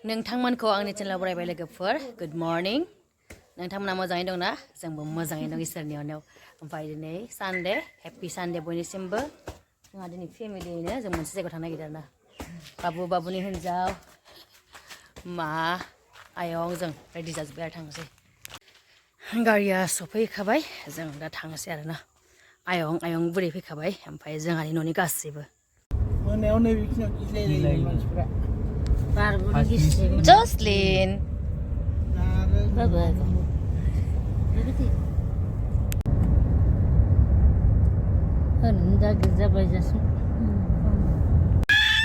नोंथांमोनखौ आंनि चेनेलाव बरायबाय लोगोफोर good morning नोंथांमोना मोजाङै दं ना जोंबो मोजाङै दं इसोरनि अननायाव ओमफ्राय दिनै सानडे हेपि सानडे बयनिसिमबो जोंहा दिनै फेमिलियैनो जों मोनसे जायगायाव थांनो नागिरदों आरोना बाबुनि हिन्जाव मा आयं जों रेडि जाजोब्बाय आरो थांनोसै गारिया सफैखाबाय जों दा थांनोसै आरोना आयं बुरै फैखाबाय ओमफ्राय जोंहानि न'नि गासैबो मोनायाव नै बिखिनियाव गिलायलायो मानसिफ्रा Jocelyn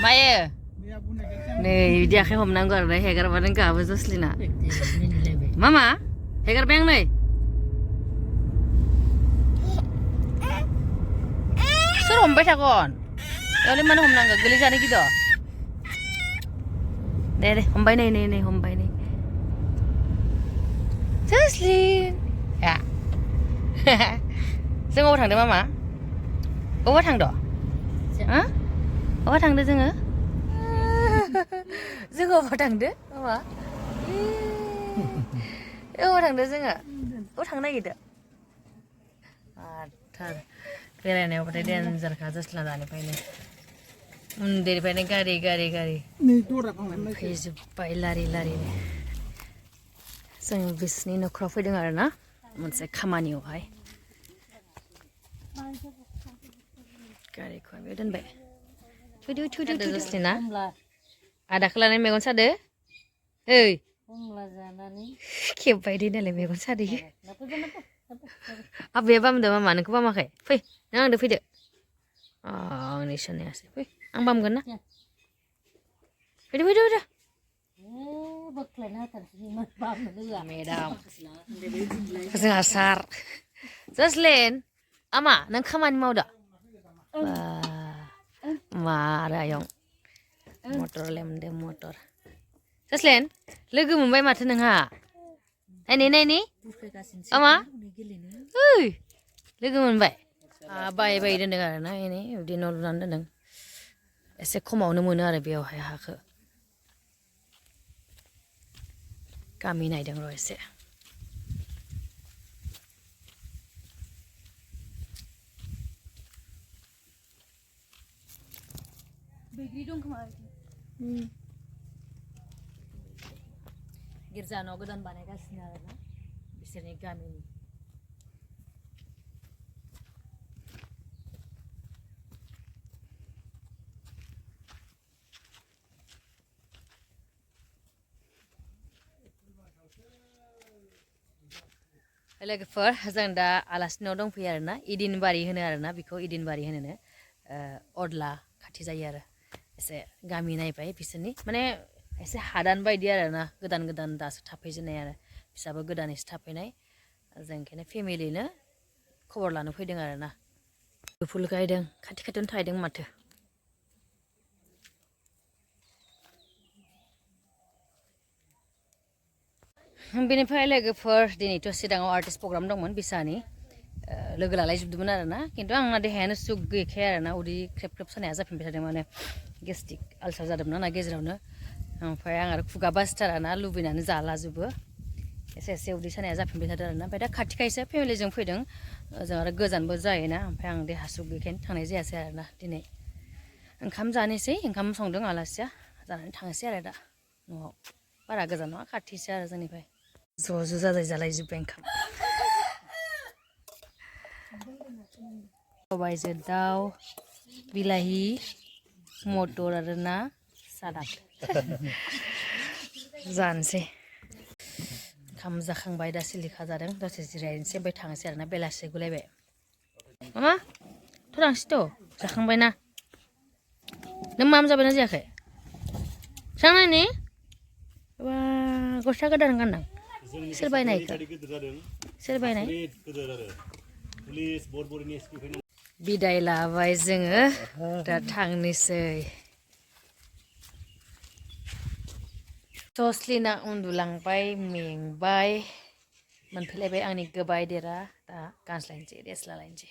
Maya नै बिदि आखाइ हमनांगौ आरो हेगारबानो गाबो जसलिना मामा हेगारबाय आं नै सोर हमबाय थागोन बेयावलाय मानो हमनांगौ गोलैजानो गिद' दे हमबाय नै हमबाय नै जसलिन या जों अबाव थांदों मामा अबाव थांद' अबाव थांदो जोङो अबाव थांदो मामा अबाव थांदो जोङो अबाव थांनो नागिरदो आथार बेरायनायावबाथाय देन्जारखा जसलिना दानिफ्रायनो उन्दैनिफ्रायनो गारि फैजोब्बाय लारि जों बिसिनि न'खराव फैदों आरो ना मोनसे खामानियावहाय गारिखौ बेयाव दोनबाय थुदो जसलिना आदाखौ लानानै मेगन सादो ओइ खेबबाय दे नालाय मेगन सादो आबैया बामदो मामा नोंखौ बामाखै फै नों आंदो फैदो आंनि सोनायासै फै आं बामगोन ना फैदो मेदाम जोंहा सार जसलिन आमा नों खामानि मावदो मा आरो आयं मटर लेमदो मटर जसलिन लोगो मोनबाय माथो नोंहा नायनि आमा ओइ लोगो मोनबाय बाय दोनदों आरो ना बिदि न' लुनानै दोनदों एसे खमावनो मोनो आरो बेयावहाय हाखौ गामि नायदों र' एसे बैग्रि दं खोमा गिर्जा न' गोदान बानायगासिनो आरोना बिसोरनि गामिनि लोगोफोर जों दा आलासिनाव दंफैयो आरोना इदिनबारि होनो आरोना बेखौ इदिनबारि होनो अदला खाथि जायो आरो एसे गामि नायबाय बिसोरनि माने एसे हादान बायदि आरोना गोदान दासो थाफैजेननाय आरो बिसाबो गोदानैसो थाफैनाय जों ओंखायनो फेमिलिनो खबर लानो फैदों आरोना फुल गायदों खाथियावनो थाहैदों माथो बेनिफ्राय लोगोफोर दिनैथ' चिराङाव आर्टिस्ट प्रग्राम दंमोन बिसानि लोगो लालायजोबदोंमोन आरोना खिन्थु आंना देहायानो सुग गैखाया आरोना उदै ख्रेब सानाया जाफिनबाय थादों माने गेस्ट्रिक आलसार जादोंमोन आंना गेजेरावनो ओमफ्राय आं आरो खुगा बासिथाराना लुबैनानै जालाजोबो एसे उदै सानाया जाफिनबाय थादों आरोना ओमफ्राय दा खाथिखायसो फेमिलिजों फैदों जों आरो गोजानबो जायोना ओमफ्राय आं देहा सुग गैखायनो थांनाय जायासै आरोना दिनै ओंखाम जानोसै ओंखाम संदों आलासिया जानानै थांनोसै आरो दा न'आव बारा गोजान नङा खाथिसो आरो जोंनिफ्राय ज' जाजाय जालायजोब्बाय ओंखाम सबायजों दाउ बिलाहि मटर आरो ना सालाद जानोसै ओंखाम जाखांबाय दा सिलिखा जादों दसे जिरायनोसै ओमफ्राय थांनोसै आरोना बेलासि गुलायबाय मामा थ' थांसैथ' जाखांबायना नों माम जाबायना जायाखै सोर नायनि बा गस्ला गोदान गानदों सोर बायनायखौ सोर बायनाय बिदाय लाबाय जोङो दा थांनोसै जसलिना उन्दुलांबाय मेंबाय मोनफैलायबाय आंनि गोबाय देरा दा गानस्लायनोसै रेस्ट लालायनोसै